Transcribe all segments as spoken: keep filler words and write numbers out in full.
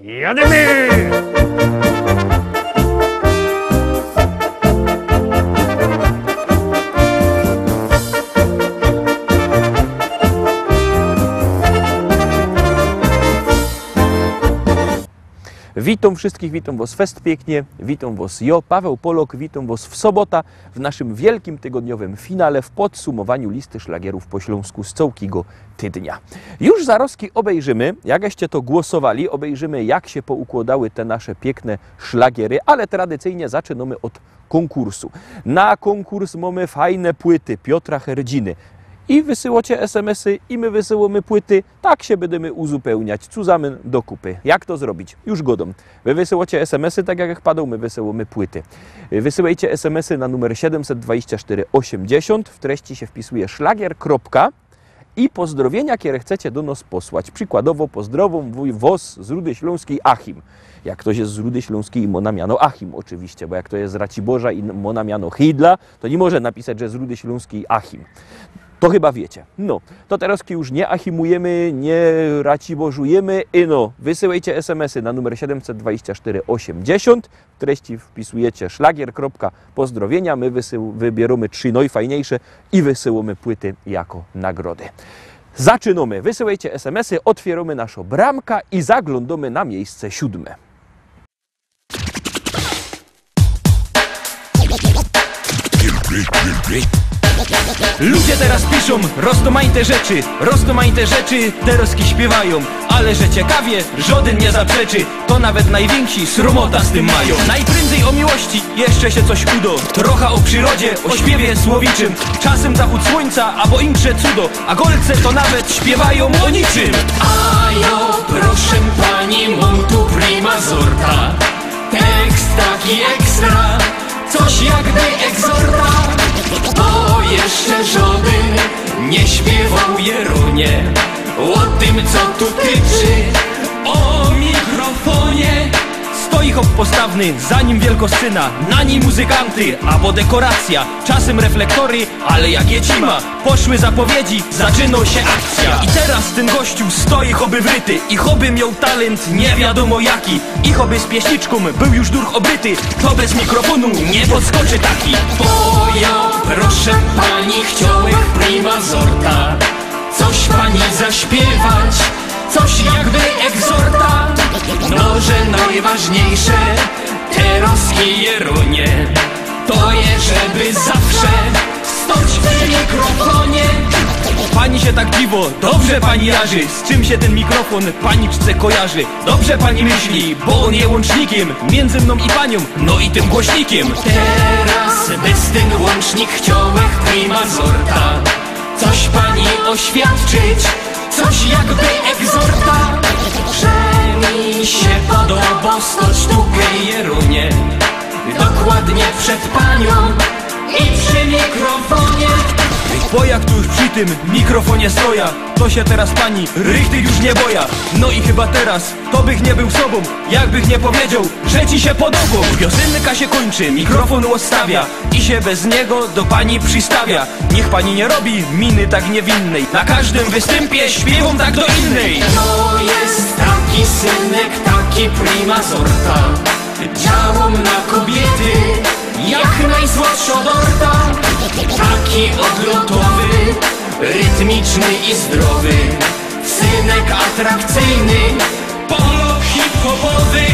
Jadymy! Witōm wszystkich, witōm wos fest piyknie, witōm wos jo, Paweł Polok, witōm wos w sobota w naszym wielkim tygodniowym finale, w podsumowaniu listy szlagierōw po ślōnsku z cołkigo tydnia. Już zarozki ôbejrzymy, jak żeście to głosowali, ôbejrzymy, jak sie poukłŏdały te nasze piykne szlagiery, ale tradycyjnie zaczynōmy ôd kōnkursu. Na kōnkurs mōmy fajne płyty Piotra Herdziny. I wysyłŏcie S M S-y, i my wysyłōmy płyty. Tak sie bydymy uzupełniać, cuzamyn do kupy. Jak to zrobić? Już gŏdōm. Wy wysyłŏcie S M S-y, tak jak padōm, my wysyłōmy płyty. Wysyłejcie S M S-y na numer siedymset dwadzieścia cztery osiemdziesiąt, w treści się wpisuje szlagier, kropka, i pozdrowienia, kere chcecie do nos posłać. Przikładowo pozdrowōm wuj-, wos z Rudy Ślōnskij Achim. Jak ftoś je z Rudy Ślōnskij i mŏ na miano Achim, ôczywiście, bo jak ftoś je z Raciborza i mŏ na miano Hidla, to niy może napisać, że z Rudy Ślōnskij Achim. To chyba wiycie. No, to terŏzki już niy achimujymy, niy raciborzujymy. Ino, wysyłejcie S M S-y na numer siedymset dwadzieścia cztery osiemdziesiąt. W treści wpisujecie szlagier, kropka, pozdrowienia. My wysył-, wybierōmy trzi nojfajniejsze i wysyłōmy płyty jako nagrody. Zaczynōmy. Wysyłejcie S M S-y, ôtwierōmy naszõ bramka i zaglōndōmy na miyjsce siódme. Ludzie teraz piszōm roztōmajte rzeczy, roztōmajte rzeczy terŏzki śpiywajōm, ale że ciekawie, żŏdyn niy zaprzeczy, to nawet nojwiynkszy srōmota z tym majōm. Nojpryndzij ô miłości jeszcze sie coś udŏ, trocha ô przirodzie, ô śpiewie słowiczym, czasym zachōd słōńca abo insze cudo, a golce to nawet śpiywajōm ô niczym. A jo, proszã pani, mōm tu prima zorta. Tekst taki ekstra, coś jakby egzorta. Bo jeszcze żŏdyn niy śpiywoł, Jerōnie, ô tym, co tu tyczy, ô mikrofōnie. Stoi chop postawny, za nim wielko scena, na nij muzykanty abo dekoracyjŏ, czasym reflektory, ale jak je cima, poszły zapowiedzi, zaczynŏ sie akcyjŏ. I terŏz tyn gościu stoi choby wryty i choby mioł talynt niy wiadōmo jaki. I choby z pieśniczkōm bōł już durch ôbyty, to bez mikrofōnu niy podskoczy taki. Bo jo, proszã pani, chciołech prima zorta, coś pani zaśpiywać, coś jakby egzorta. No, że nojważniejsze terŏzki, Jerōnie, to je, żeby zawsze stoć przi mikrofōnie. Pani sie tak dziwŏ, dobrze pani jarzi, z czym sie tyn mikrofōn paniczce kojarzi. Dobrze pani myśli, bo ôn je łōncznikym miyndzy mnōm i paniōm, no i tym głośnikym. Terŏz bez tyn łōncznik chciołech prima zorta coś pani ôświadczyć, coś jakby egzorta. Że mi sie podobŏ stoć tu, Jerōnie, dokładnie przed paniōm i przi mikrofōnie. Bo jak tu już przi tym mikrofōnie stojã, to sie terŏz pani richtig już niy bojã. No i chyba terŏz to bych niy bōł sobōm, jakbych niy powiedzioł, że ci sie podobōm. Piosynka sie kōńczy, mikrofōn ôstawiã i sie bez niego do pani przistawia. Niych pani niy robi miny tak niywinnej, na kożdym wystympie śpiywōm tak do innej. To je taki synek, taki prima zorta, działōm na kobiyty jak nojzłodszŏ dorta. Taki ôdlotowy, rytmiczny i zdrowy, synek atrakcyjny, polo hip-hopowy.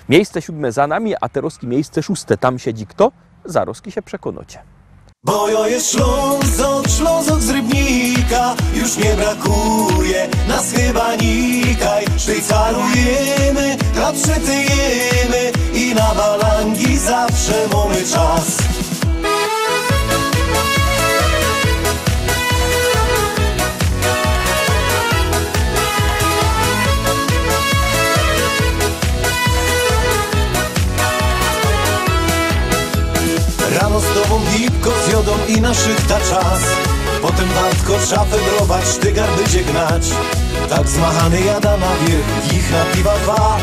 Miyjsce siōdme za nami, a terŏzki miyjsce szōste. Tam siedzi fto? Zarŏzki sie przekōnŏcie. Bo jo je Ślōnzok, Ślōnzok z Rybnika, już niy brakuje nas chyba nikaj. Sztyjcarujymy, grać sztyjcyjymy i na balangi zawsze mōmy czas. Zjŏdōm i na szychta czas. Potym wartko trza febrować, sztygar bydzie gnać. Tak zmachany jadã na wierch, jich napiwa dwa.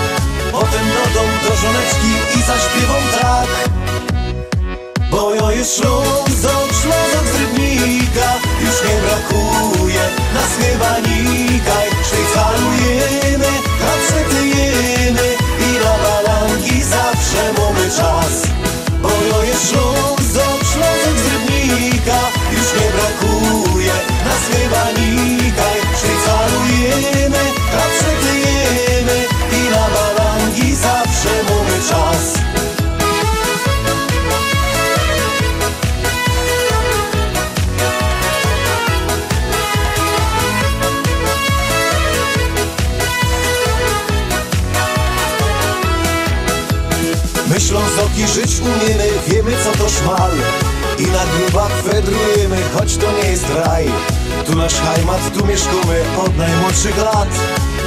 Potym do dōm do żoneczki i zaśpiywōm tak. Bo jŏ je Ślōnzok, Ślōnzok z Rybnika, już niy brakuje nas chyba nikaj. Sztyjcarujymy, kratsetujymy i na balangi zawsze mōmy czas. Bo jŏ je Ślōnzok, Ślōnzok z Rybnika, już niy brakuje nas chyba nikaj. Sztyjcarujymy, kratsetujymy i na balangi zawsze mōmy czas. My Ślōnzoki żyć umiymy, wiymy, co to szmal. I na grubak fedrujymy, choć to niy je raj. Tu nasz hajmat, tu miyszkōmy ôd nojmłodszych lat.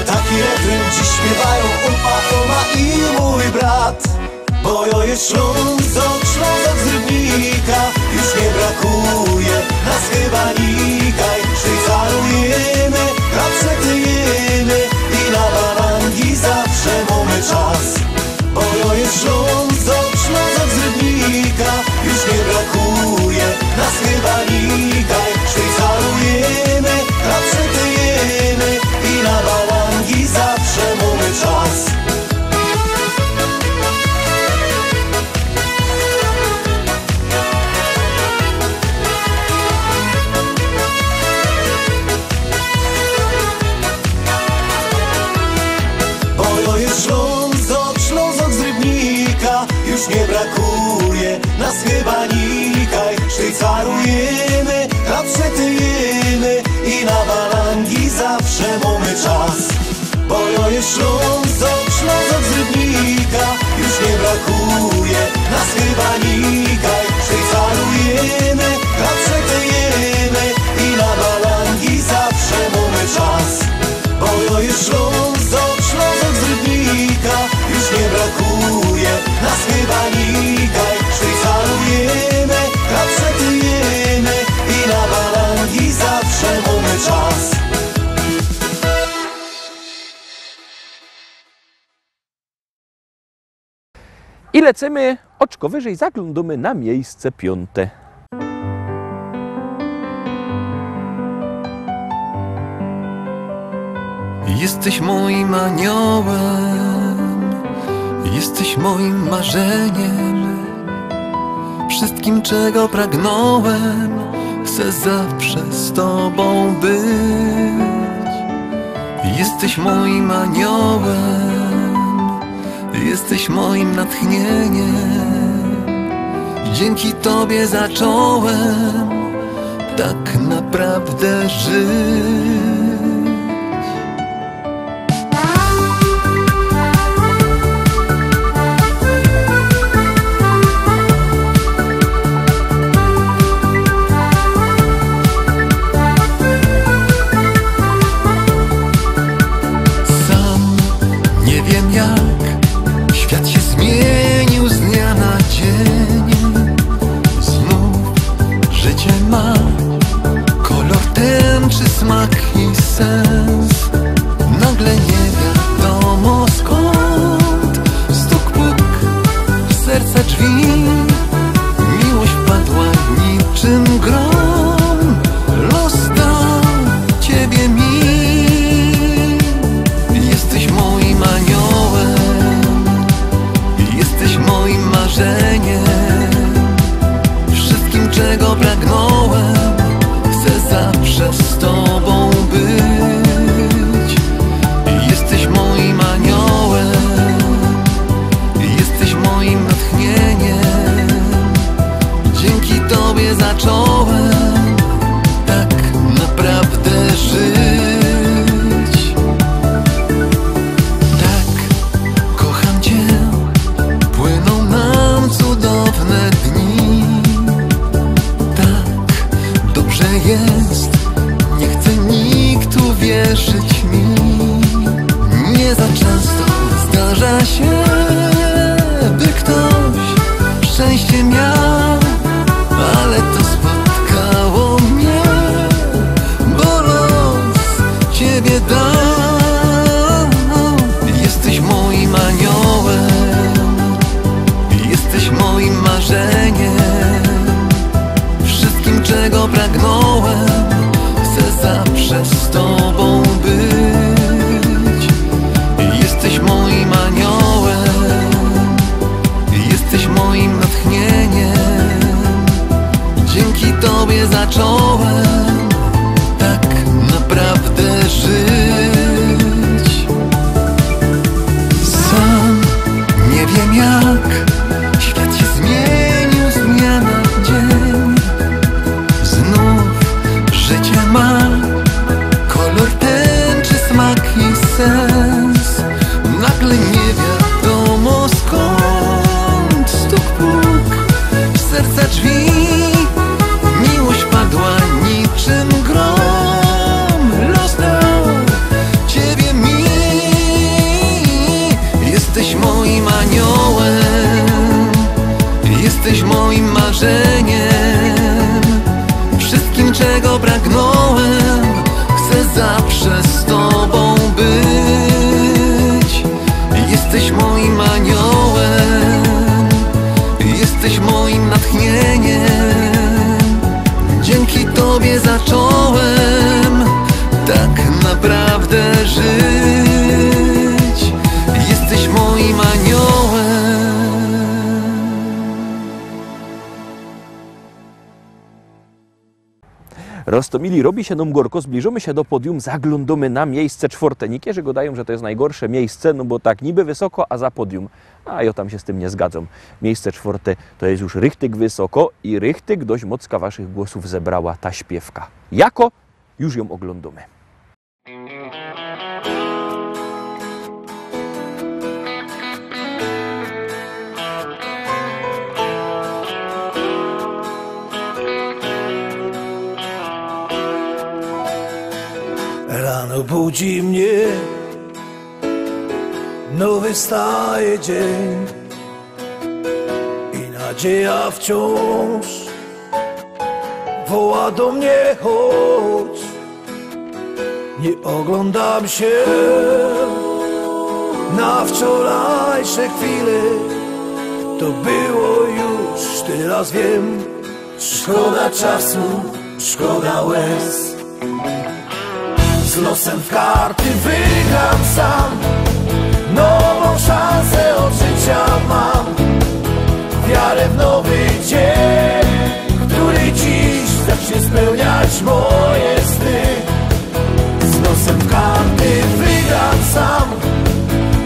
Taki refryn dziś śpiywajōm ōpa, ōma i mōj brat. Bo jŏ je Ślōnzok, Ślōnzok z Rybnika, już niy brakuje nas chyba nikaj. Sztyjcarujymy, kratsetujymy i na balangi zawsze mōmy czas. Bo jŏ je Ślōnzok, Ślōnzok z Rybnika, już niy brakuje nas chyba nikaj. Sztyjcarujymy, kratsetujymy i na balangi zawsze mōmy czas. Bo jŏ je Ślōnzok, Ślōnzok z Rybnika, już niy brakuje nas chyba nikaj. Sztyjcarujymy, kratsetujymy i na balangi zawsze mōmy czas. Bo jŏ je Ślōnzok, Ślōnzok z Rybnika, już niy brakuje nas chyba nikaj. Sztyjcarujymy, kratsetujymy i na balangi zawsze mōmy czas. Bo jŏ je Ślōnzok, Ślōnzok z Rybnika, już niy brakuje nas chyba nikaj. Sztyjcarujymy, kratsetujymy i na balangi zawsze mōmy czas. I lecymy, oczko wyżyj, zaglōndōmy na miyjsce piōnte. Jesteś moim aniołem, jesteś moim marzeniem. Wszystkim, czego pragnąłem, chcę zawsze z tobą być. Jesteś moim aniołem, jesteś moim natchnieniem. Dzięki tobie zacząłem tak naprawdę żyć. Sam nie wiem, jak świat się zmienił z dnia na dzień. Znów życie ma kolor, tęczy, smak i sens. Nagle nie wiadomo skąd stuk, puk w serca drzwi. Miłość wpadła niczym grom. Los dał ciebie mi. Jesteś moim aniołem, jesteś moim marzeniem. Wszystkim, czego pragnąłem, chcę zawsze z tobą być. Jesteś moim aniołem, jesteś moim natchnieniem. Dzięki tobie zacząłem tak naprawdę żyć. Tak kocham cię, płyną nam cudowne dni. Tak dobrze jest, nie chce nikt uwierzyć mi. Nie za często zdarza się, by ktoś szczęście miał, ale Zacząłem tak naprawdę żyć. Sam nie wiem jak, świat się zmienił z dnia na dzień. Znów życie ma kolor, tęczy, smak i sens. Nagle nie wiadomo skąd stuk puk w serca drzwi. Miłość padła niczym grom. Los dał ciebie mi. Jesteś moim aniołem. Jesteś moim marzeniem. Wszystkim, czego pragnąłem. Chcę zawsze z tobą być. Jesteś moim aniołem. Jesteś moim natchnieniem. Dzięki tobie zacząłem tak naprawdę żyć. Jesteś moim aniołem. Roztomili, robi sie nōm gorko, zbliżōmy sie do podium, zaglōndōmy na miyjsce sztwŏrte. Niykiyrzi godajōm, że to je nojgorsze miyjsce, no bo tak niby wysoko, a za podium. A jŏ tam sie z tym niy zgadzōm. Miyjsce sztwŏrte to je już richtig wysoko i richtig dość mocka waszych głosōw zebrała ta śpiywka. Jako? Już jōm ôglōndōmy. Rano budzi mnie nowy wstaje dzień i nadzieja wciąż woła do mnie: chodź. Nie oglądam się na wczorajsze chwile. To było już, teraz wiem. Szkoda czasu, szkoda łez. Z losem w karty wygram sam. Nową szansę od życia mam. Wiarę w nowy dzień, który dziś zacznie spełniać moje sny. Z losem w karty wygram sam.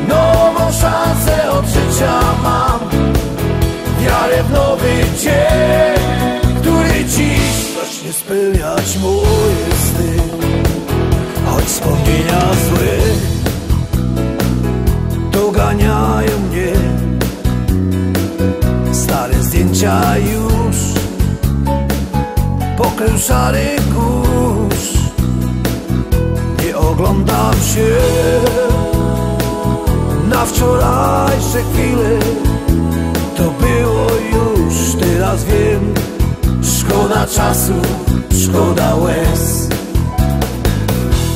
Nową szansę od życia mam. Wiarę w nowy dzień, który dziś zacznie spełniać moje sny. Choć wspomnienia złe doganiają mnie, stare zdjęcia już pokrył szary kurz. Nie oglądam się na wczorajsze chwile. To było już, teraz wiem. Szkoda czasu, szkoda łez.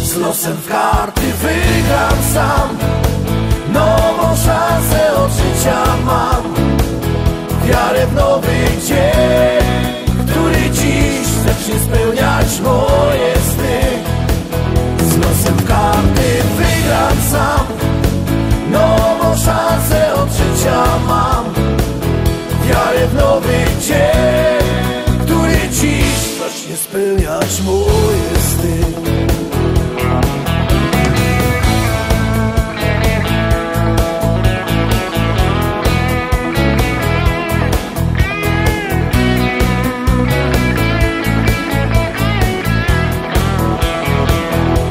Z losem w karty wygram sam. Nową szansę od życia mam. Wiarę w nowy dzień, który dziś zacznie spełniać moje sny. Z losem w karty wygram sam. Nową szansę od życia mam. Wiarę w nowy dzień, który dziś zacznie spełniać moje sny.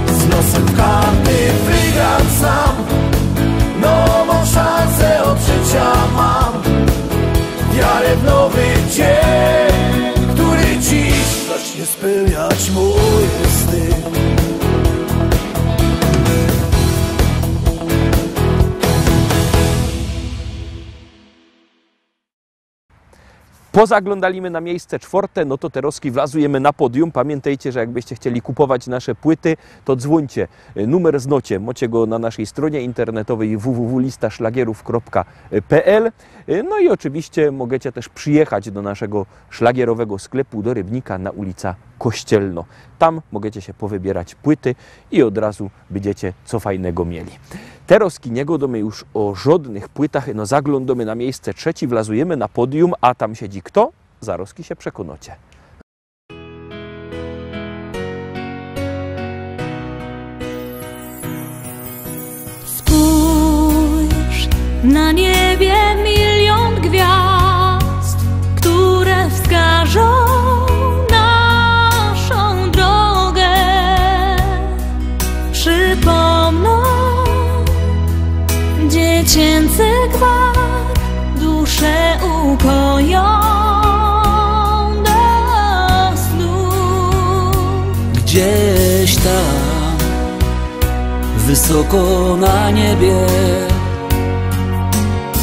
Z losem w karty wygram sam. Nową szansę od życia mam. Wiarę w nowy dzień, który dziś zacznie spełniać moje sny. Pozaglōndali my na miyjsce sztwŏrte, no to teroz wlazujymy na podium. Pamiyntejcie, że jakbyście chcieli kupować nasze płyty, to dzwōńcie. Numer znocie, mocie go na naszej strōnie internetowej w w w lista szlagierōw kropka p l. No i ôczywiście możecie tyż przijechać do naszego szlagierowego sklepu do Rybnika na ulica Kościelno. Tam możecie sie powybierać płyty i ôd razu bydziecie co fajnego mieli. Teroz niy godōmy już ô żodnych płytach, no zaglōndōmy na miyjsce trzecie, wlazujymy na podium, a tam siedzi kto? Zaroz sie przekōnŏcie. Na niebie milion gwiazd, które wskażą naszą drogę. Przypomną dziecięcy gwar, dusze ukoją do snu. Gdzieś tam, wysoko na niebie,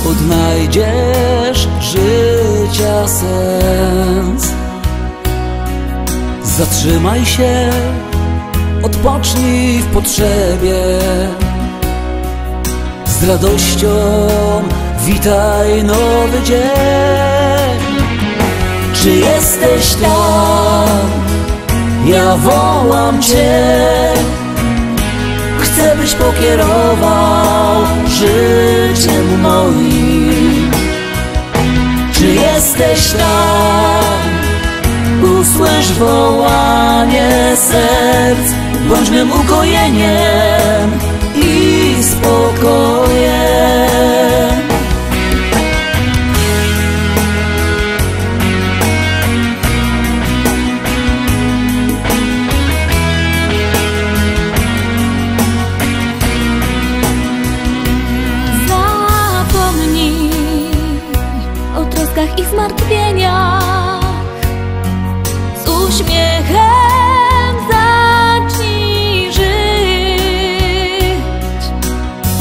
odnajdziesz życia sens. Zatrzymaj się, odpocznij w potrzebie. Z radością witaj nowy dzień. Czy jesteś tam? Ja wołam Cię. Chcę, byś pokierował życiem moim. Czy jesteś tam? Usłysz wołanie serc. Bądź mym ukojeniem i spokojem. Zapomnij o troskach i zmartwieniach. Z uśmiechem zacznij żyć.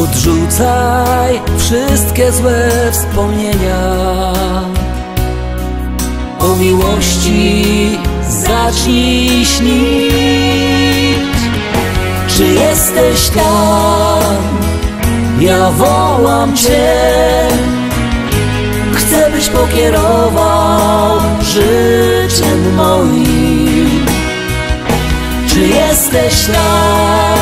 Odrzucaj wszystkie złe wspomnienia. O miłości zacznij śnić. Czy jesteś tam? Ja wołam Cię. Chcę, byś pokierował życiem moim. Czy jesteś tam?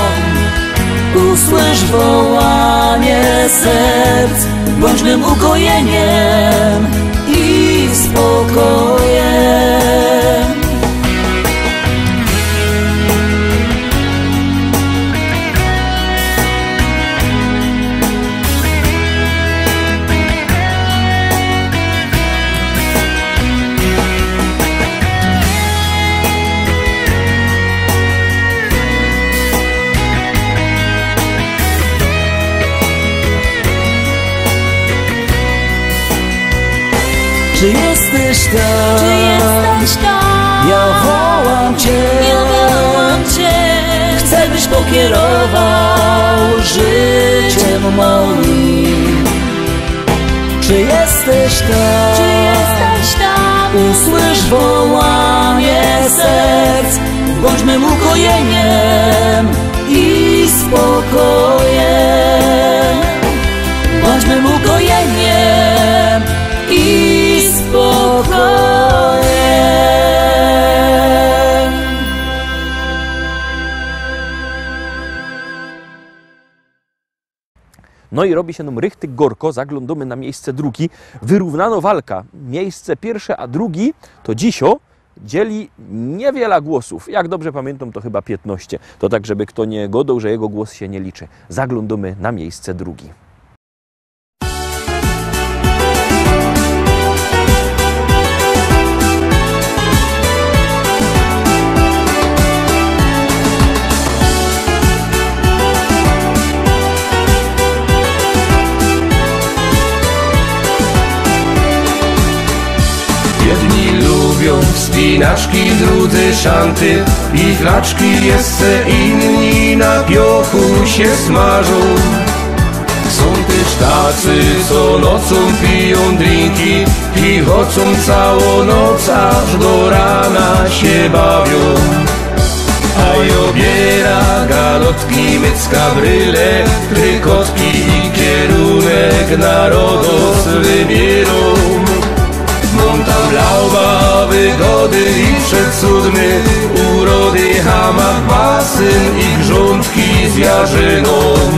Usłysz wołanie serc. Bądź mym ukojeniem i spokojem. Czy jesteś tam? Czy jesteś tam? Ja wołam Cię. Ja wołam Cię. Chcę, byś pokierował życiem moim. Czy jesteś tam? Czy jesteś tam? Usłysz wołanie serc. Bądź mym ukojeniem i spokojem. Bądź mym ukojeniem i spokojem. No i robi sie nōm richtig gorko, zaglōndōmy na miyjsce drugi. Wyrównano walka. Miyjsce piyrwsze a drugi to dzisio dzieli niywiela głosōw. Jak dobrze pamiyntōm, to chyba piytnŏście. To tak, żeby fto niy godoł, że jego głos sie niy liczy. Zaglōndōmy na miyjsce drugi. Jedni lubiōm spinaczki, drudzy szanty i flaczki, jeszcze inni na piochu sie smażōm. Sōm tyż tacy, co nocōm pijōm drinki i chocōm całõ noc aż do rana sie bawiōm. A jŏ biera galotki, mycka, bryle, trykotki i kierunek na Rodos wybiyrōm. Mōm tam lauba, wygody i przecudne urody, hamak, basen i grządki z jarzynōm.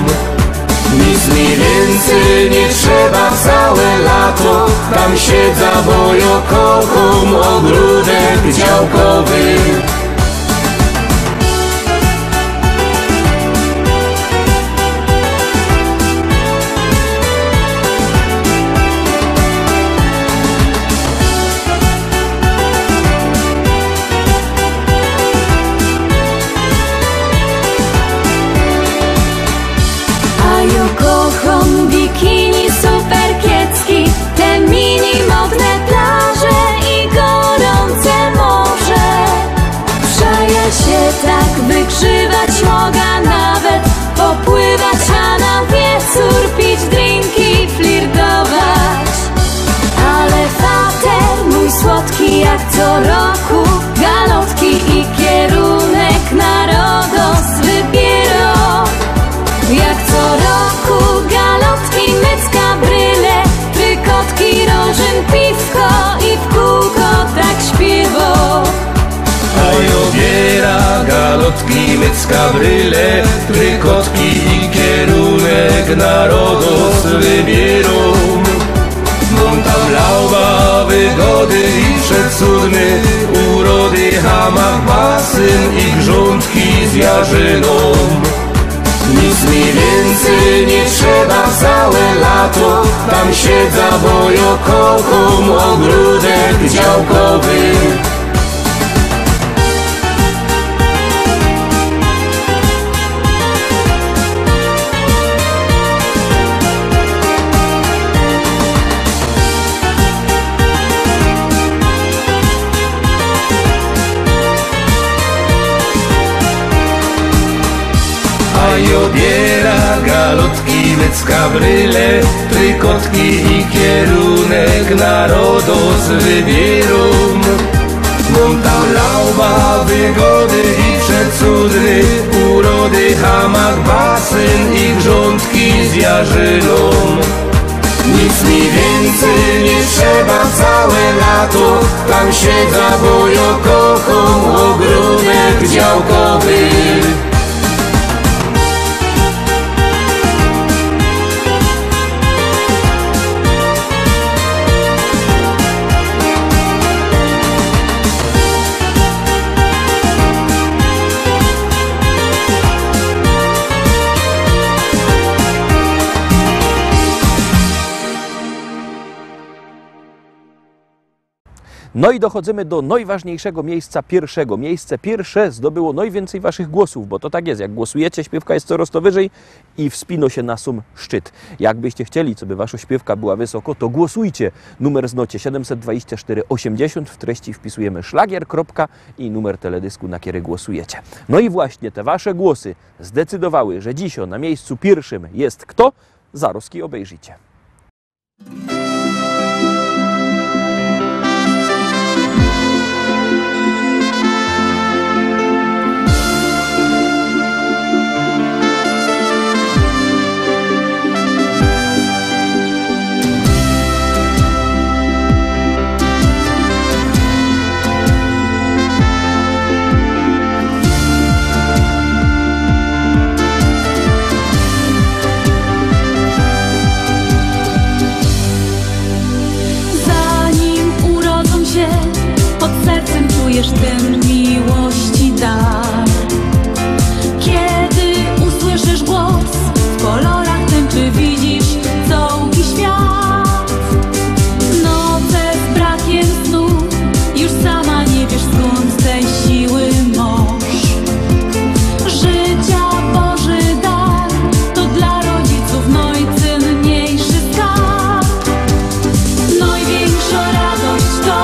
Nic mi wiyncyj niy trzeba, całe lato tam siedzã, bo jŏ kochōm ôgrōdek działkowy. Co roku galotki i kierunek na Rodos wybiyrōm. Jak co roku galotki, mycka, bryle, trykotki, rożyn, piwko i w kółko tak śpiywōm. A jŏ biera galotki, mycka, bryle, trykotki i kierunek na Rodos wybiyrōm. Mōm tam lauba, wygody i przecudne urody, hamak, basen i grządki z jarzynōm. Nic mi wiyncyj niy trzeba, cołke lato tam siedzã, bo jŏ kochōm ôgrōdek działkowy. A jŏ biera galotki, mycka, bryle, trykotki i kierunek na Rodos wybiyrōm. Mōm tam lauba, wygody i przecudne urody, hamak, basen i grządki z jarzynōm. Nic mi wiyncyj niy trzeba, cołke lato tam siedzã, bo jŏ kochōm ôgrōdek działkowy. No i dochodzymy do nojważniyjszego miyjsca, piyrszego. Miyjsce piyrsze zdobyło nojwiyncyj waszych głosōw, bo to tak je, jak głosujecie, śpiywka je coroz to wyżyj i wspino sie na sōm szczyt. Jakbyście chcieli, coby waszo śpiywka była wysoko, to głosujcie. Numer znocie, siedymset dwadzieścia sztyry osiemdziesiōnt, w treści wpisujemy szlagier, kropka i numer teledysku, na kery głosujecie. No i właśnie te wasze głosy zdecydowały, że dzisiej na miyjscu piyrszym je kto? Zarozki ôbejrzycie. Zanim urodzą się, pod sercem czujesz ten miłości dar. Kiedy usłyszysz głos, w kolorach tęczy widzisz całki świat. Noce z brakiem snu, już sama nie wiesz, skąd tej siły moc. Życia Boży dar to dla rodziców nojcynniejszy skarb. Nojwiynkszŏ radość to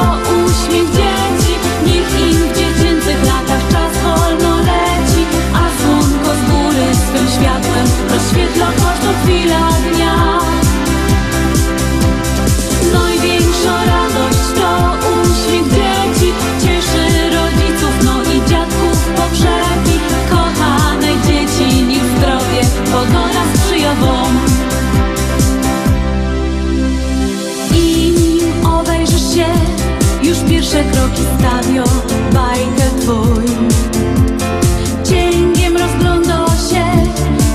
uśmiech dzieci, niech im w dziecięcych latach czas wolno leci, a słōnko z gōry swym światłym rozświetlo kożdōm chwila dnia. Nojwiynkszŏ radość to uśmiech dzieci, cieszy rodziców, no i dziadków pogrzeby. Kochane dzieci, niech zdrowie pogoda sprzyja wōm. I nim obejrzysz się, już piyrsze kroki stawiŏ bajtel twōj. Ciyngiym rozglōndŏ się,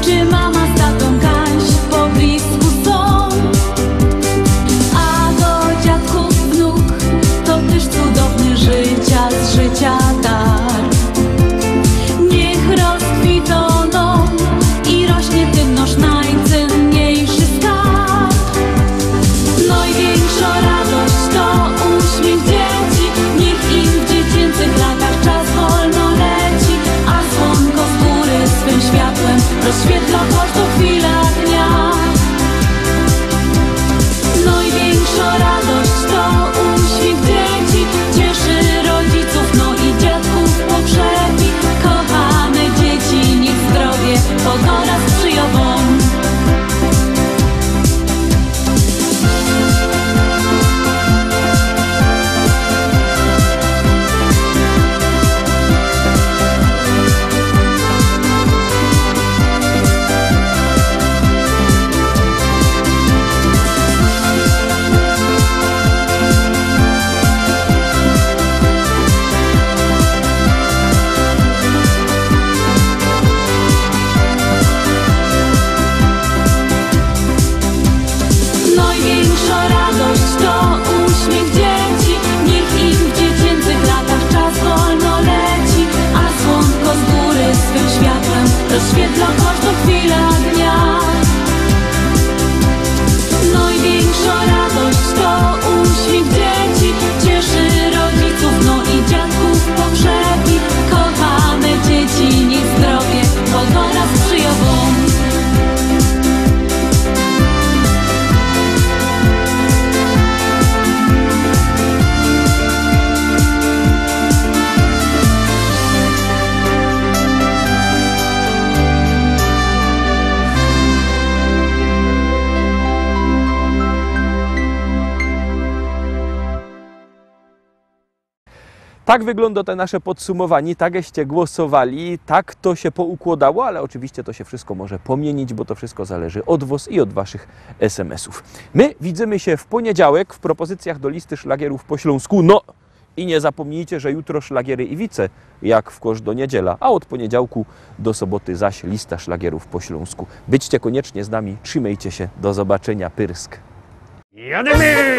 czy mama z tatōm gaś w poblisku sōm. A do dziadków wnuk to tyż cudowny życia z życia dar. Niech rozkwitōm i rośnie tym nosz nojcynniejszy skarb. Nojwiynkszŏ radość to uśmiech dzieci, niech im w dziecięcych latach czas wolno Radość to uśmiech dzieci, niech im w dziecięcych latach czas wolno leci, a słonko z góry swym światłem rozświetla kożdą chwilę dnia. Nojwiynkszŏ radość to uśmiech dzieci, cieszy rodzicōw, no i dziadkōw pogrzeb. Kochane dzieci, niech zdrowie pogoda sprzyjŏ wōm. Tak wyglōndŏ te nasze podsumowanie, tak żeście głosowali, tak to sie poukłŏdało, ale ôczywiście to sie wszystko może pomiynić, bo to wszystko zależy ôd wŏs i ôd waszych S M S-ōw. My widzymy sie w pōniedziałek w propozycjach do listy szlagierōw po ślōnsku. No i niy zapōmnijcie, że jutro szlagiery i wice, jak w kożdŏ niydziela, a ôd pōniedziałku do sobŏty zaś lista szlagierōw po ślōnsku. Bydźcie kōniecznie z nami, trzimejcie sie, do zobaczyniŏ, pyrsk. Jadymy!